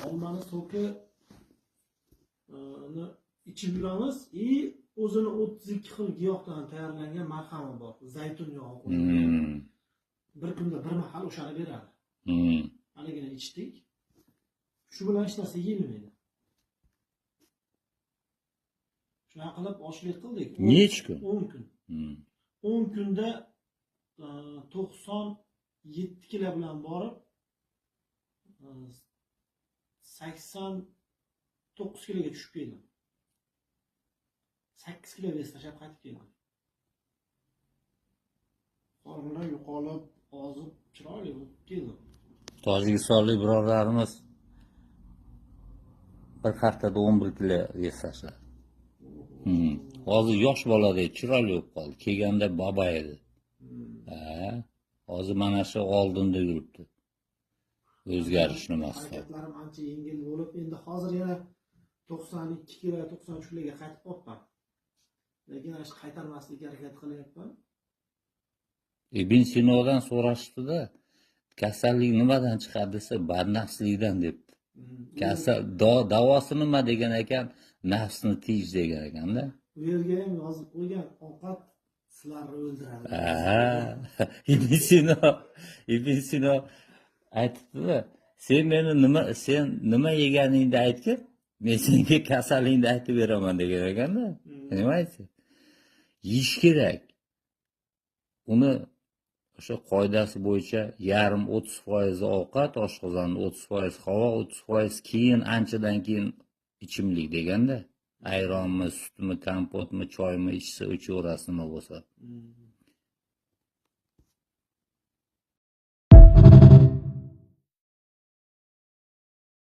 Olmani soki ni ichib yuramiz и o'zini 32 xil giyohdan tayyorlangan marhami bor. Zaytun yog'i qo'yilgan. Bir kunda bir mahal o'shani beradi. Haligini ichdik. Shu bilan hech narsa yeyilmaydi. Shunaqa qilib ochlik qildik. Necha kun? 10 kun. 10 kunda 97 kilo bilan borib 89 kiloga tushib keldim. 8 kilo vес tashlab qaytib keldim. Qorinlar yo'qolib, ozib, chiroyli bo'lib keldim. Tojikistonlik birodarlarimiz bir haftada 11 kilo vес tashladi. Hozir yosh boladek chiroyli bo'lib qoldi. Kelganda bobo edi. Ha, hozir mana shu oldinda yuribdi. O'zgarish nimasi? Harakatlarim ancha yengil bo'lib, endi hozir yana 92 kilo, 93 kiloga qaytib qolibman. Lekin ana shu qaytarmaslikka harakat qilyapman. Ibn Sinodan so'rashibdi-da, kasallik nimadan chiqadi desa, badnafslikdan debdi. Kasal davosi nima degan ekan, nafsni tiyish degan ekanda. Bu yerga ham yozib qo'ygan, ovqat sizlarni o'ldiradi. Ha, Ibn Sino aytibdi-da, sen meni nima, sen nima yeganingni aytgin, men senga kasalingni aytib beraman degan ekanda. Понимаете? Yeyish kerak. Uni o'sha qoidasi bo'yicha yarim 30% ovqat, oshqozonda 30% havo, 30% keyin anchadan keyin ichimlik deganda. Ayronmi, sutmi, kompotmi, choymi ichsa ichaverasiz nima bo'lsa.